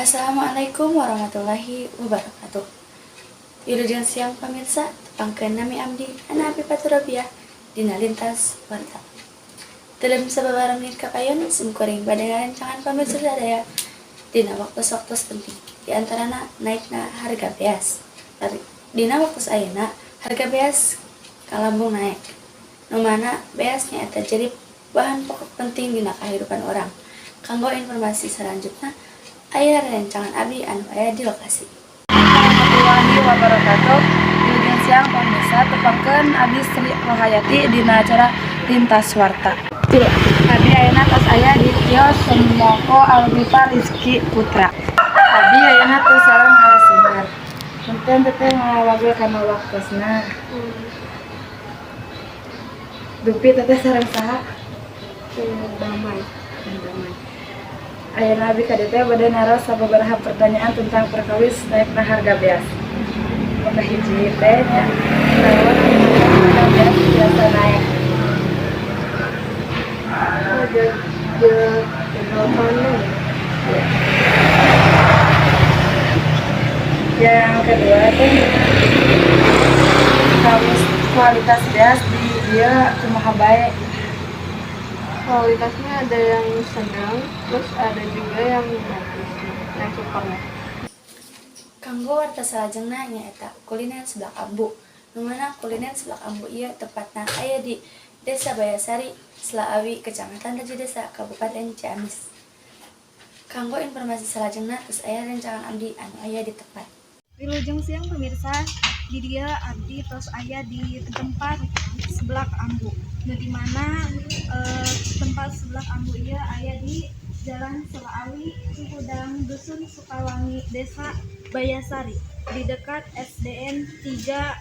Assalamualaikum warahmatullahi wabarakatuh. Wilujeng siang, pemirsa, tepangkeun nami abdi Ana Abi Paturabiah dina Lintas Warta. Dalam sababaraha menit kapayun, simkuring bade ngarencangan pamirsa sadaya dina waktu-waktu penting. Di antarana naikna harga beas. Dina waktu ayeuna harga beas kalambung naik. Nu mana beas nyaeta jadi bahan pokok penting dina kehidupan urang. Kanggo informasi selanjutnya, aya rencangan abdi anu aya di lokasi. Warahmatullahi wabarakatuh. Wilujeng siang, pemirsa, tepangkeun abdi Sri Rohayati dina acara Lintas Warta. Abdi ayeuna tos aya di kios Sembako Almifa Rizky Putra. Abdi ayeuna tos sareng narasumber. Punten, Teteh, ngawagel kana waktosna. Dupi Teteh sareng saha? Damai. Damai. Ayeuna abdi ka dieu teh bade naros sababaraha pertanyaan tentang perkawis naikna harga beas. Maka hiji teh nya, naon harga beas biasa naik? Oh, gagal panen. Ya. Yang kedua teh, kawis kualitas beas di dieu kumaha bae? Kualitasnya ada yang sedang, terus ada juga yang bagus, yang super lah. Kanggo warta salajengna nyaeta kuliner Seblak Ambu. Nu mana kuliner Seblak Ambu ieu tepatna aya di Desa Bayasari, Selaawi, Kecamatan Rajadesa, Kabupaten Ciamis. Kanggo informasi salajengna tos aya rencangan abdi anu aya di tempat. Wilujeng siang, pemirsa, di dieu abdi tos aya di tempat Seblak Ambu. Nu di mana tempat Seblak Ambu ieu aya di Jalan Selaawi, Cihudang, Dusun Sukawangi, Desa Bayasari, di dekat SDN 3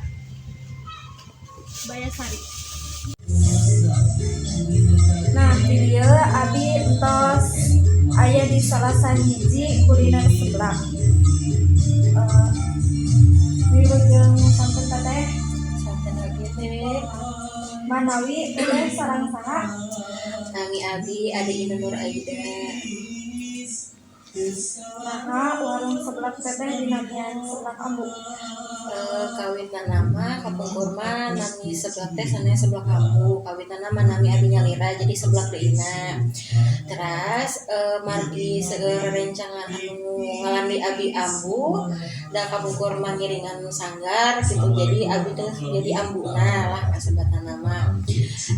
Bayasari. Nah, di dieu abi entos aya di salah sahiji kuliner seblak. Wilujeng sonten, Teteh. Sonten lagi teh. Manawi Teteh sareng saha? Nami abi Ade Ina Nur Aida. Nah, warung seblak Teteh dinamian Seblak Ambu? Kawitan nama kapungkur mah nami seblak teh sanes Seblak Ambu. Kawitan nama nami abi nyalira jadi Seblak deuna. Teras margi seueur rencangan anu ngalami abi ambu da kapungkur mah ngiringan sanggar gitu, jadi abi teh jadi ambuna lah kasebatna nama.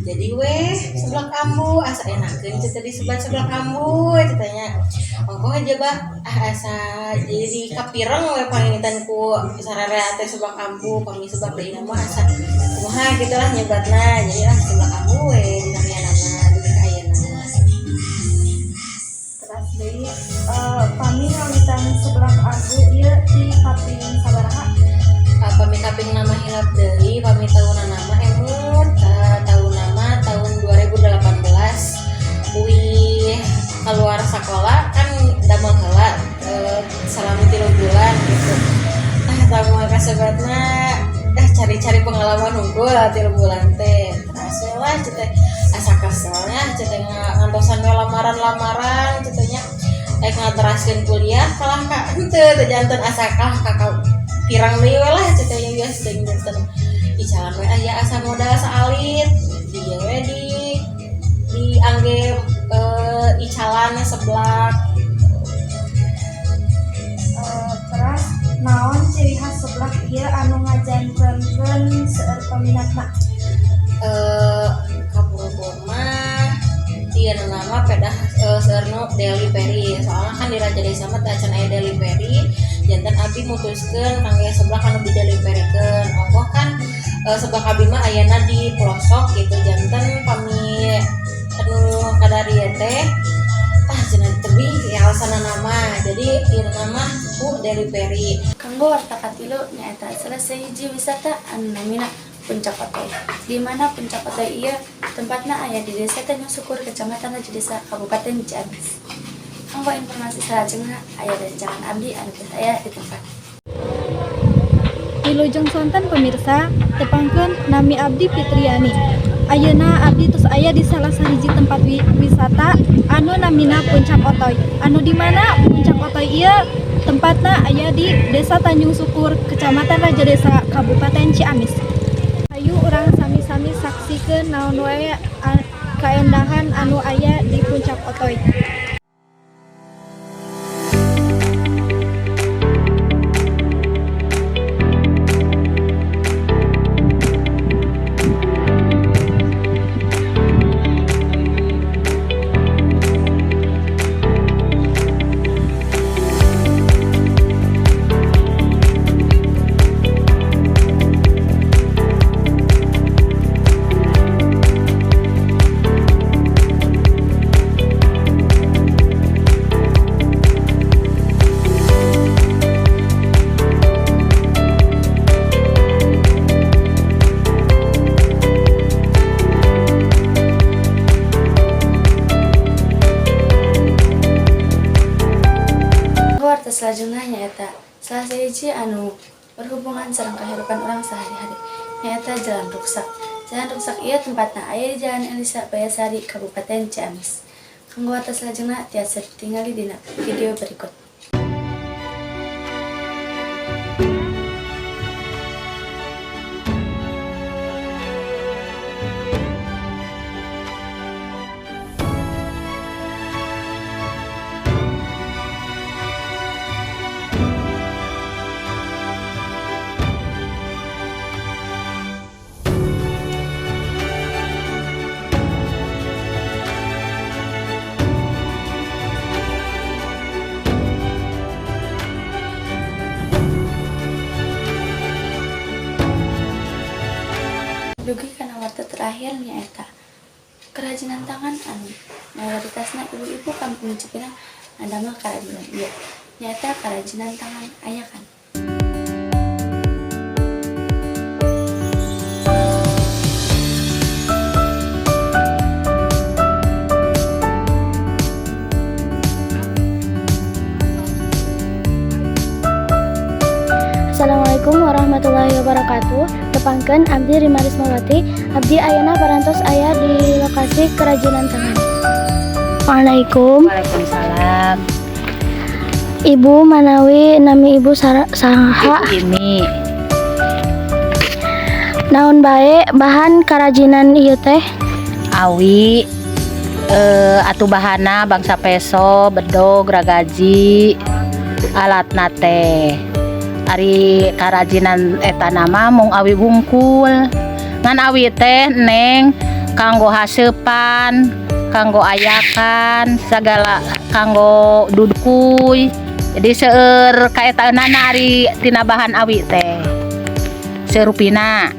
Jadi weh Seblak Ambu, asa enakeun cenah disebat Seblak Ambu ceritanya. Ongkoh aja bah ah, asa jadi kapireng we panginten ku sararea teh Seblak Ambu. Pami Seblak deui mah asa kumaha gitu lah nyebatna, jadi lah Seblak Ambu we dinamianana dugi ka ayeuna. Teras deui, pami ngawitan Seblak Ambu ieu ti kaping sabaraha? Pami kaping nama hilap deui, pami tahunan nama emut tahun nama tahun 2018 wih keluar sekolah kan damel heula selama 3 bulan gitu. Ah, tamu kasebatna cari-cari pengalaman hungkul 3 bulan teh. Terus we lah cete asa keselnya cete ngantosan we lamaran-lamaran cetenya, rek ngateraskeun kuliah kalah ka henteu teh, janten asa kalah ka pirang deui we lah cete nya. Biasa teh janten icalan we aya asa modal saalit dieu we di angge icalan seblak. Terus naon ciri khas seblak ieu anu ngajantenkeun seueur peminatna? Kapungkur mah ieu nama pedah seueur nu delivery, soalnya kan di Rajadesa mah teu acan aya delivery, janten abi mutuskeun kangge seblak anu di deliverykeun. Ongkoh kan seblak abi mah ayana di pelosok gitu, janten pami anu kadarieu teh tah cenah tebih ya alasanna nama, jadi ieu nama ku delivery. Kanggo warta katilu nyaeta salah sahiji wisata anu namina Puncak Otoy. Di mana Puncak Otoy ieu tempatna aya di Desa Tanjung Syukur, Kecamatan Rajadesa, Kabupaten Ciamis. Kanggo informasi salajengna aya rencangan abdi anu tos aya di tempat. Wilujeng sonten, pemirsa, tepangkeun nami abdi Fitriani. Ayeuna abdi tos aya di salah sahiji tempat wisata anu namina Puncak Otoy. Anu di mana Puncak Otoy ieu tempatna aya di Desa Tanjung Syukur, Kecamatan Rajadesa, Kabupaten Ciamis. Ayo urang sami-sami saksikeun naon wae kaendahan anu aya di Puncak Otoy. Warta selanjutnya nyaeta salah sahiji anu berhubungan sareng kehidupan urang sehari-hari, nyaeta jalan ruksak. Jalan ruksak ieu tempatna aya di Jalan Elisa Bayasari, Kabupaten Ciamis. Kanggo warta selanjutnya tiasa ditingali dina video berikut. Dugi kana warta terakhir, nyaeta kerajinan tangan anu mayoritasna ibu-ibu kampung Cipinang ngadamel kerajinan ieu, nyaeta kerajinan tangan ayakan. Assalamualaikum warahmatullahi wabarakatuh. Tepangkeun, abdi Rima Rismawati. Abdi ayeuna parantos aya di lokasi kerajinan tangan. Waalaikum. Waalaikumsalam. Ibu, manawi nami Ibu saha? Ibu ini. Naon bae bahan kerajinan ieu teh? Awi, atuh bahana bangsa peso, bedog, ragaji, alat teh. Ari karajinan eta nama mung awi wungkul. Ngan awi teh, Neng, kanggo haseupan, kanggo ayakan, segala kanggo dudukuy. Jadi seueur kaetaeunana ari tina bahan awi teh. Serupina.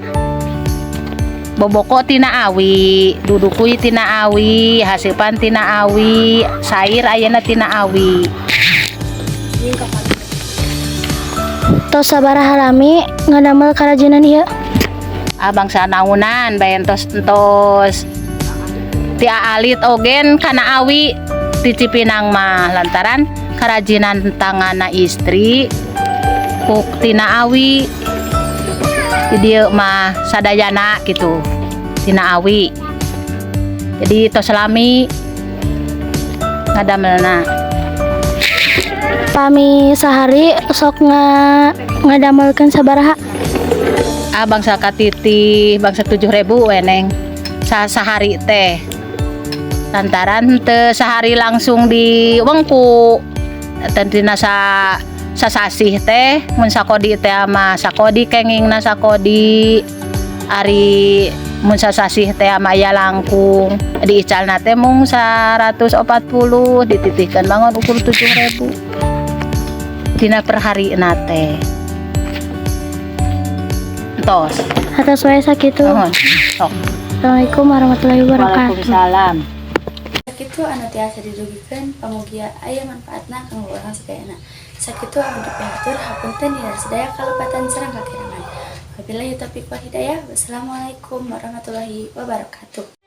Boboko tina awi, dudukuy tina awi, haseupan tina awi, sair ayeuna tina awi. Tos sabaraha lami ngadamel kerajinan ieu? Ah, bangsa naunan bae tos tos ti alit ogen kana awi di Cipinang mah, lantaran kerajinan tangana istri ku tina awi. Di dieu mah sadayana gitu tina awi, jadi tos lami ngadamelna. Pami sehari sok ngadamelkeun sabaraha? Ah, bangsa katitih bangsa 7.000 we, Neng, sahari teh, lantaran teu sehari langsung di wengku. Tentina sa sasasih teh mun sakodi teh mah sakodi kengingna sakodi. Ari mun sasasih teh mah aya langkung diicalna teh mung 140, dititihkeun bangun ukur 7.000 dina per hari teh tos. Atos wae sakitu. Nuhun. Sok. Assalamualaikum warahmatullahi wabarakatuh. Waalaikumsalam. Sakitu anu tiasa didugikeun, pamugia aya manfaatna kanggo urang sadayana. Sakitu anu dipihatur, hapunten dina sadaya kalepatan sareng kakirangan. Wabillahi taufiq wal hidayah. Wassalamualaikum warahmatullahi wabarakatuh.